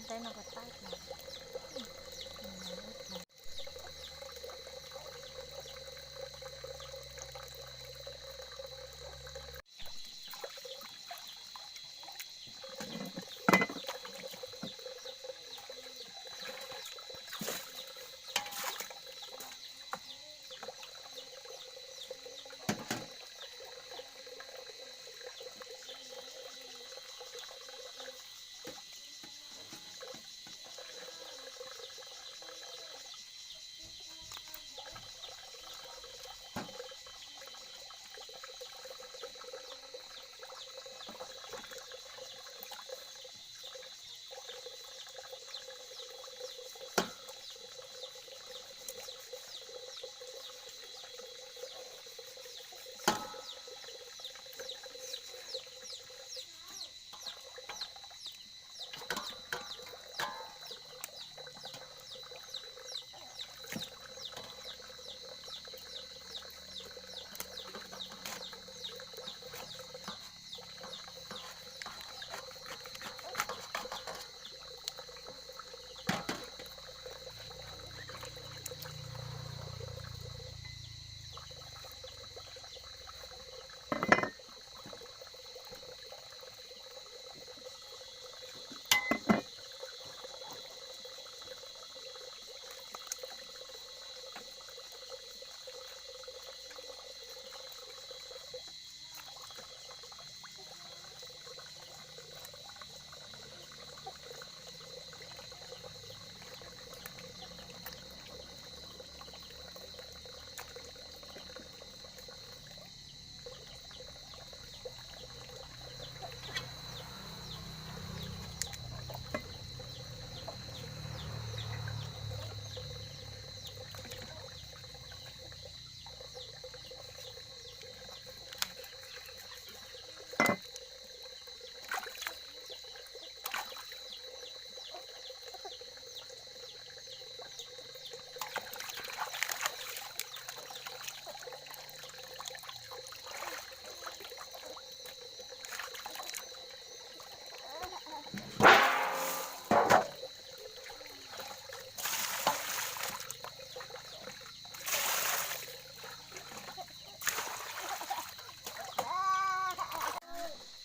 Saib no ko taib.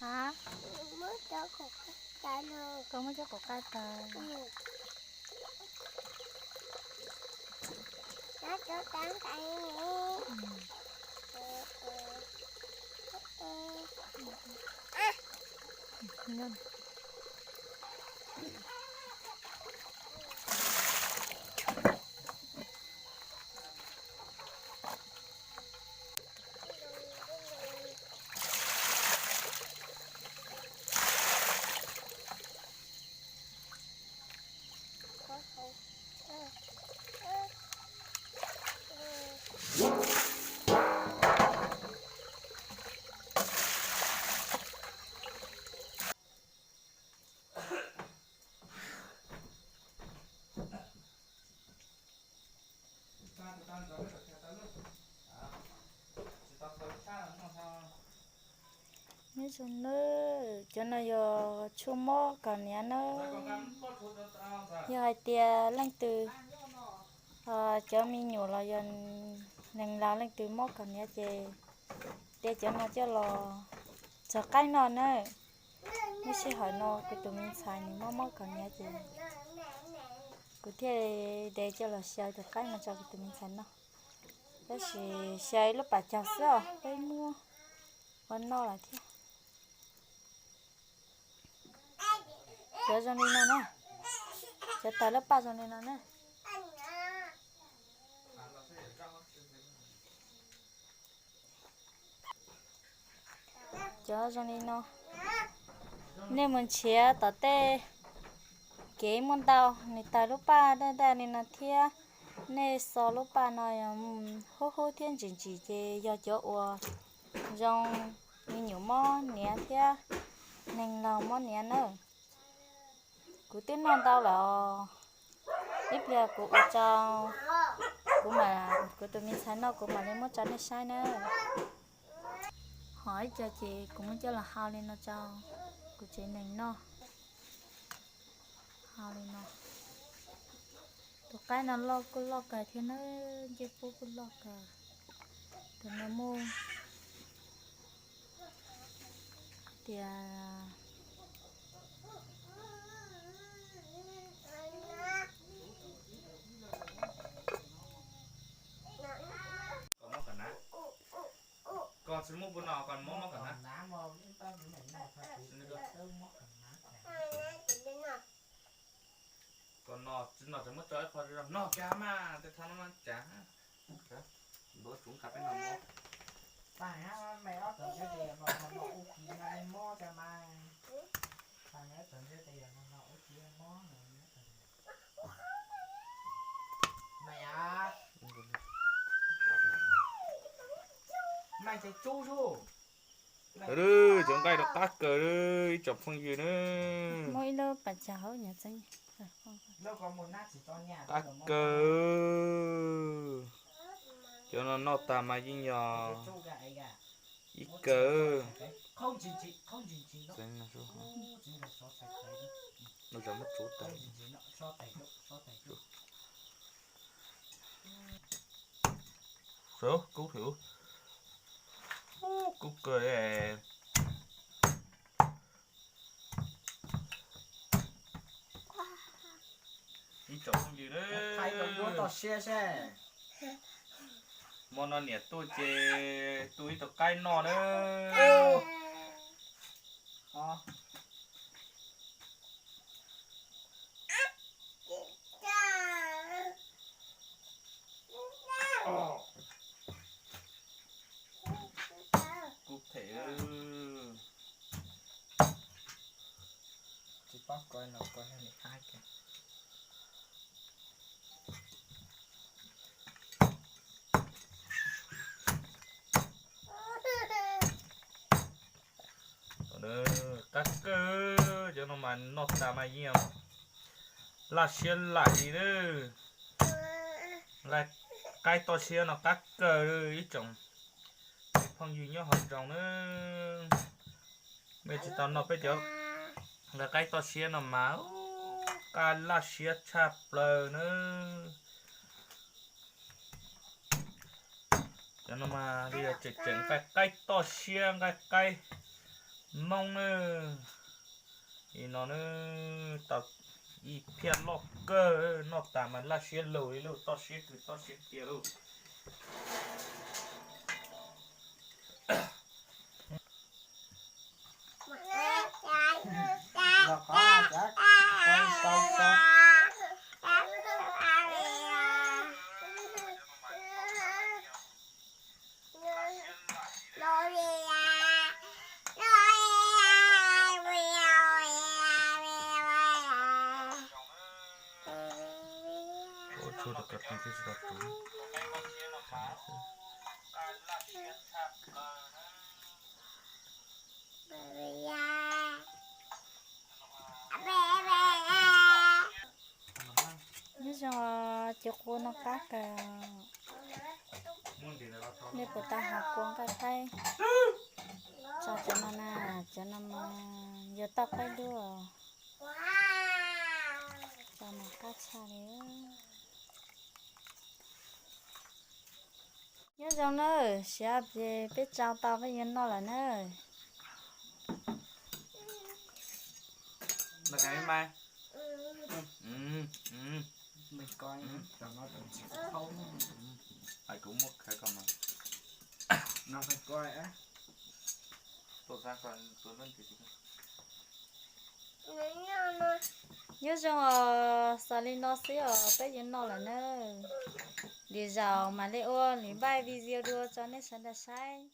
Hab, koj muab cov qos qab tas. Nyob zoo nawb, cov no yog tshuaj mob kaus hniav nawb. Yog hais tias leej twg, cov me nyuam los yog neeg laus leej twg mob kaus hniav ces de cov no coj los txog qaib noj nawb. Lub sij hawm no kuv tus me ntxhais nws mob mob kaus hniav ces kuv thiaj de coj los xyaw cov qaib no rau kuv tus me ntxhais noj. Tab sis xyaw ib lub pas caug xwb os, peb muab ua noj lawm thiab. Cov zoo li no na, cov tawg lub paj zoo li no na. Cov zoo li no, nej mus nrhiav tom tej kev muaj ntau, nws tawg lub paj daj daj li no thiab. Nej xo lub paj no hub hub thiab ntsim ntsim ces yog cov uas zoo me nyuam mob hniav thiab neeg laus mob hniav nawb. Kuv twb noj ntau lawm os. Ib pliag kuv ua rau, kuv mam, kuv tus me ntxhais noj kuv mam li muab rau nej saib nawb. Ho ib co ces kuv muab coj los hau li no rau kuv tsev neeg noj. Li no, tus qaib no loj kuj loj kawg thiab na, ncej pub kuj loj kawg. Tus no muaj tias Koj tsis muab pub no koj muab mob kom na. Koj no tsis no ces muab tso ib qho no kiag mas tej thaj no mas cas. Ntuav tsuv nqa peb no mob. Tag me ob tawm ntsej tes no no ua kiv no mob cas mas. Tag me ob tawm ntsej tes no no ua kiv mob no. Mas mas ces tsub su. Cov nqaij rov qab kawg ib tsoom phooj ywg na. Muaj ib lub pas cag hauv nyob tseeb. Qab kawg. Cov no noj tas mas yeej yog ib kawg. Kub, kub kawg. Ib tsoom phooj ywg na, hmo no niam tuaj ces tu ib tug qaib noj na. Kub them. Tsis paub koj no koj niam qaib kiag. Qab kawg, cov no mas noj tas mas yeej laj siab laim li na. Qaib toj siab no qab kawg ib tsoom phooj ywg nyob hauv nroog na. Mej tsis tau noj peb cov nqaij qaib toj siab no mas qab laj siab tshaj plaws na. Cov no mas li tseem tseem nqaij qaib toj siab nqaij qaib Hmoob na. Li no na, tau ib phiaj loj kawg, noj tas mas laj siab lug li lauj, toj siab kawg toj siab tiag lauj. Nyob zoo, cov kua no qab kawg. Nej puas tau hais kua nqaij qaib? Tso cov no na, cov no mas yuav toj qaib dub. Tso mas qab tshaj li. Nyob zoo na, siav ces peb tsau tau peb yuav noj lawm na. Nyob zoo os, xaus li no xwb os, peb yuav noj lawm na. Lwm zaus mam li ua lwm npaj video dua tso nej sawv daws saib.